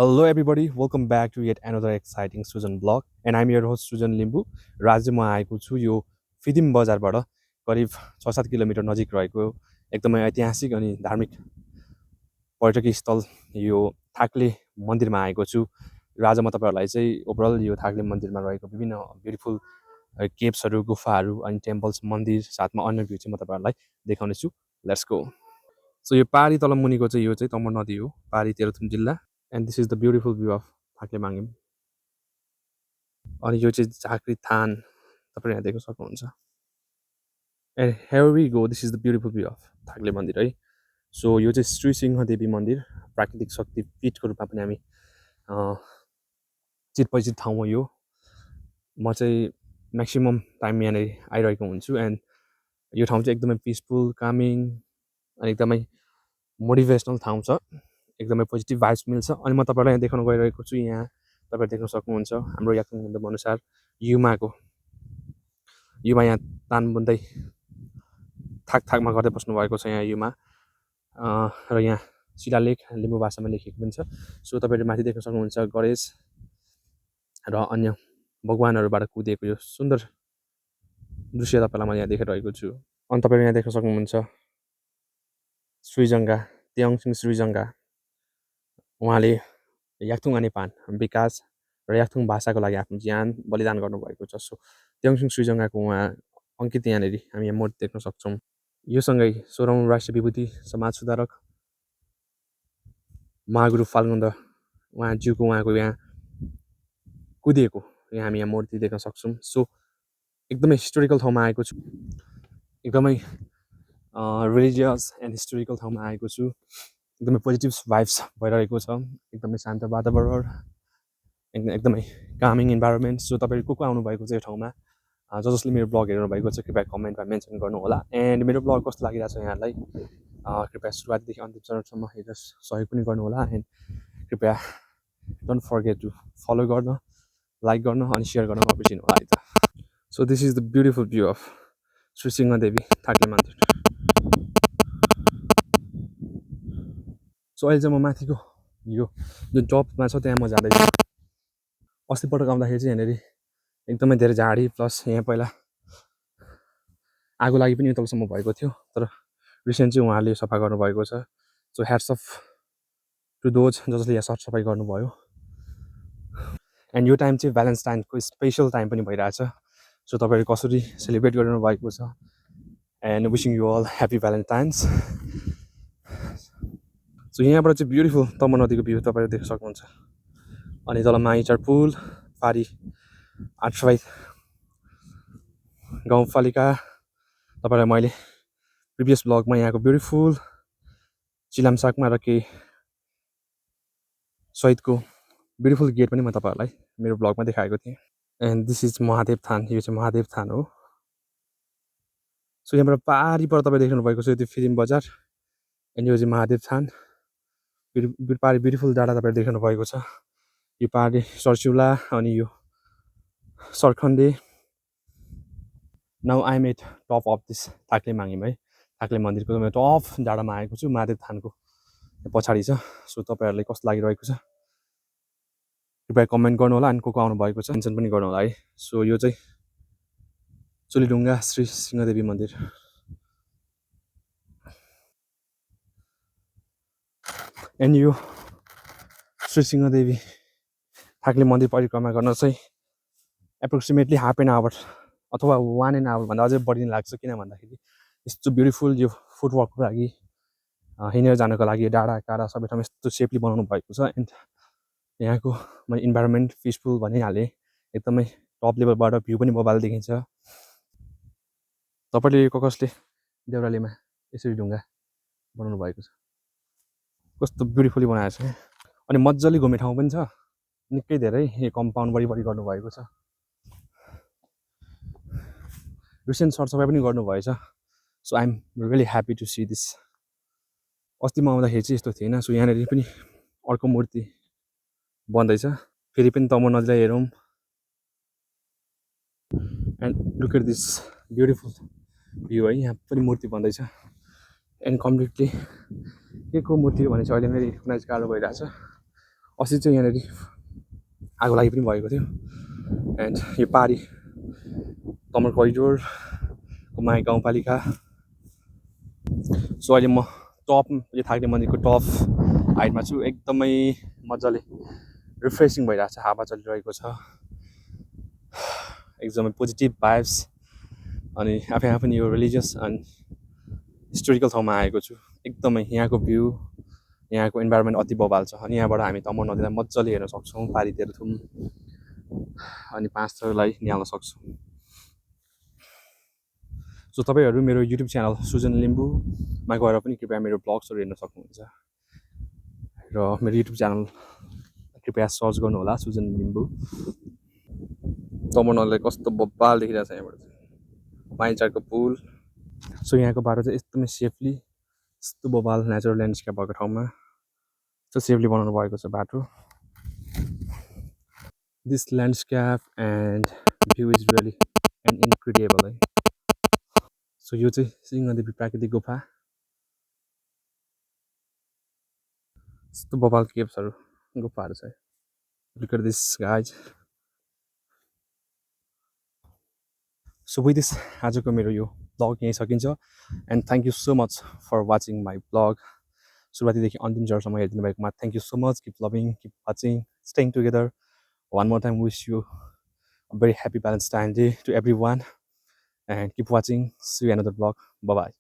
Hello, everybody. Welcome back to yet another exciting Sujan vlog. And I'm your host, Sujan Limbu. र आज चाहिँ म आएको छु यो फिदिम बजारबाट करिब 6-7 किलोमिटर नजिक रहेको एकदमै ऐतिहासिक अनि धार्मिक पर्यटकीय स्थल यो थाक्ले मन्दिरमा आएको छु। र आज म तपाईँहरूलाई चाहिँ ओभरअल यो थाक्ले मन्दिरमा रहेको विभिन्न ब्युटिफुल केव्सहरू, गुफाहरू अनि टेम्पल्स, मन्दिर साथमा अन्य भ्यू चाहिँ म तपाईँहरूलाई देखाउने छु। Let's go. सो यो पारी तल मुनिको चाहिँ यो चाहिँ तमर नदी हो, पारी तेह्रथुम जिल्ला। And this is the beautiful view of Thakle Mangim. अनि यो चाहिँ झाँक्री थान तपाईँ यहाँ देख्न सक्नुहुन्छ। And here we go, this is the beautiful view of Thakle मन्दिर है। सो यो चाहिँ श्री सिंह देवी मन्दिर, प्राकृतिक शक्ति पीठको रूपमा पनि हामी चिरपरिचित ठाउँ हो यो। म चाहिँ म्याक्सिमम् टाइम यहाँनिर आइरहेको हुन्छु। एन्ड यो ठाउँ चाहिँ एकदमै पिसफुल, कामिङ अनि एकदमै मोटिभेसनल ठाउँ छ, एकदमै पोजिटिभ भाइब्स मिल्छ। अनि म तपाईँलाई यहाँ देखाउन गइरहेको छु, यहाँ तपाईँहरू देख्न सक्नुहुन्छ हाम्रो याक्थुङ मन्दिर अनुसार युमा यहाँ तान बुन्दै थाकमा गर्दै बस्नु भएको छ यहाँ युमा। र यहाँ शिलालेख लिम्बू भाषामा लेखिएको पनि छ। सो तपाईँहरू माथि देख्न सक्नुहुन्छ गणेश र अन्य भगवानहरूबाट कुदिएको यो सुन्दर दृश्य तपाईँलाई म यहाँ देखाइरहेको छु। अनि तपाईँहरू यहाँ देख्न सक्नुहुन्छ श्रीजङ्गा तेङसिङ श्रीजङ्गा, उहाँले याक्थुङ अनेपान विकास र याक्थुङ भाषाको लागि आफ्नो ज्यान बलिदान गर्नुभएको छ। सो तेङसिङ श्रीजङ्गाको उहाँ अङ्कित यहाँनिर हामी यहाँ मूर्ति देख्न सक्छौँ। यो सँगै 16औं राष्ट्रिय विभूति समाज सुधारक महागुरु फाल्गुन्द उहाँको यहाँ कुदिएको यहाँ हामी यहाँ मूर्ति देख्न सक्छौँ। सो एकदमै हिस्टोरिकल ठाउँमा आएको छु, एकदमै रिलिजियस एन्ड हिस्टोरिकल ठाउँमा आएको छु। एकदमै पोजिटिभ भाइब्स भइरहेको छ, एकदमै शान्त वातावरण, एकदमै कामिङ इन्भाइरोमेन्ट। सो तपाईँहरू को आउनुभएको छ यो ठाउँमा, जसले मेरो ब्लग हेर्नु भएको छ कृपया कमेन्टमा मेन्सन गर्नु होला। एन्ड मेरो ब्लग कस्तो लागिरहेको छ यहाँलाई कृपया सुरुवातदेखि अन्तिम चरणसम्म हेरेर सहयोग पनि गर्नु होला। एन्ड कृपया डोन्ट फर्गेट टु फलो गर्न, लाइक गर्न अनि सेयर गर्न नबिर्सिनु होला है त। So this is the beautiful view of Shri Singh Devi Thakle मन्दिर। सो अहिले चाहिँ म माथिको यो जुन टपमा छ त्यहाँ म जाँदैछु। अस्तिपटक आउँदाखेरि चाहिँ यहाँनिर एकदमै धेरै झाडी प्लस यहाँ पहिला आगो लागि पनि तलसम्म भएको थियो, तर रिसेन्ट चाहिँ उहाँले सफा गर्नुभएको छ। So hats off to those जसले यहाँ सरसफाइ गर्नुभयो। एन्ड यो टाइम चाहिँ भ्यालेन्टाइनको स्पेसल टाइम पनि भइरहेछ। सो तपाईँहरू कसरी सेलिब्रेट गरिरहनु भएको छ, and wishing you all happy Valentine's. So यहाँबाट चाहिँ ब्युटिफुल तमर नदीको भ्यू तपाईँहरू देख्न सक्नुहुन्छ। अनि तल माइचार पुल, पारी आठसबाई गाउँपालिका। तपाईँलाई मैले प्रिभियस ब्लगमा यहाँको ब्युटिफुल चिलामसाकमा र केही सहितको ब्युटिफुल गेट पनि म तपाईँहरूलाई मेरो ब्लगमा देखाएको थिएँ। एन्ड दिस इज महादेव थान, यो चाहिँ महादेव थान हो। सो यहाँबाट पारिबाट तपाईँ देख्नु भएको छ यो फिदिम बजार, एन्ड यो चाहिँ महादेव थान। पारी ब्युटिफुल डाँडा तपाईँले देख्नु भएको छ, यो पारी सरसिउला अनि यो Sarkhande. Now I'm at top of this Thakle Mangim है, थाक्ले मन्दिरको म टप डाँडामा आएको छु, महादेव थानको पछाडि छ। सो तपाईँहरूलाई कस्तो लागिरहेको छ कृपया कमेन्ट गर्नु होला। अनि को आउनु भएको छ मेन्सन पनि गर्नु होला है। सो यो चाहिँ चुलीढुङ्गा श्री सिंहदेवी मन्दिर। एन्ड यो श्री सिंहदेवी थाक्ले मन्दिर परिक्रमा गर्न चाहिँ एप्रोक्सिमेटली हाफ एन आवर अथवा 1 आवर अझै बढी लाग्छ, किन भन्दाखेरि यस्तो ब्युटिफुल यो फुटवर्कको लागि हिँडेर जानको लागि डाँडा काँडा सबै ठाउँ यस्तो सेफली बनाउनु भएको छ। एन्ड यहाँको मैले इन्भाइरोमेन्ट पिसफुल भनिहालेँ, एकदमै टप लेभलबाट भ्यू पनि मोबाइल देखिन्छ। तपाईँले कसले देउरालीमा यसरी ढुङ्गा बनाउनु भएको छ, कस्तो ब्युटिफुल्ली बनाएको छ। अनि मजाले घुम्ने ठाउँ पनि छ, निकै धेरै कम्पाउन्ड वरिपरि गर्नुभएको छ। रिसेन्ट सरसफाइ पनि गर्नुभएछ। So I'm really happy to see this. अस्ति म आउँदाखेरि चाहिँ यस्तो थिएन। सो यहाँनिर पनि अर्को मूर्ति बन्दैछ, फेरि पनि तमर नदीलाई हेरौँ। And look at this beautiful view है, यहाँ पनि मूर्ति बन्दैछ। एन्ड कम्प्लिटली के को मूर्ति हो भने चाहिँ अहिले मेरो रिकगनाइज गाह्रो भइरहेछ। अस्ति चाहिँ यहाँनिर आगो लागि पनि भएको थियो एन्ड यो पारी तमर करिडोर कुमाई गाउँपालिका सो अहिले म टप यो थाक्ने मन्दिरको टप हाइटमा छु एकदमै मजाले रिफ्रेसिङ भइरहेको छ हावा चलिरहेको छ एकदमै पोजिटिभ भाइब्स अनि आफै पनि यो रिलिजियस अनि हिस्टोरिकल ठाउँमा आएको छु एकदमै यहाँको भ्यू यहाँको इन्भाइरोमेन्ट अति बवाल छ अनि यहाँबाट हामी तमोर नदीलाई मजाले हेर्न सक्छौँ पारी तेह्रथुम अनि पाँच थरलाई निहाल्न सक्छौँ सो तपाईँहरू मेरो युट्युब च्यानल सुजन लिम्बूमा गएर पनि कृपया मेरो ब्लग्सहरू हेर्न सक्नुहुन्छ र मेरो युट्युब च्यानल कृपया सर्च गर्नुहोला सुजन लिम्बू तमोर नदीलाई कस्तो बब्बाल देखिरहेको छ यहाँबाट माइचारको पुल सो यहाँको बाटो चाहिँ एकदमै सेफली यस्तो बबाल नेचुरल ल्यान्डस्केप भएको ठाउँमा यस्तो सेफली बनाउनु भएको छ बाटो this landscape and view is really and incredible है सो यो चाहिँ सिंहदेवी प्राकृतिक गुफा यस्तो बबाल केभ्सहरू गुफाहरू छ look at this guys so with this आजको मेरो यो ब्लग यहीँ सकिन्छ and thank you so much for watching my blog सुरुवातीदेखि अन्तिम जरसम्म हेरिदिनु भएकोमा thank you so much keep loving keep watching staying together one more time wish you a very happy Valentine's Day to everyone and keep watching. See you another vlog. Bye bye.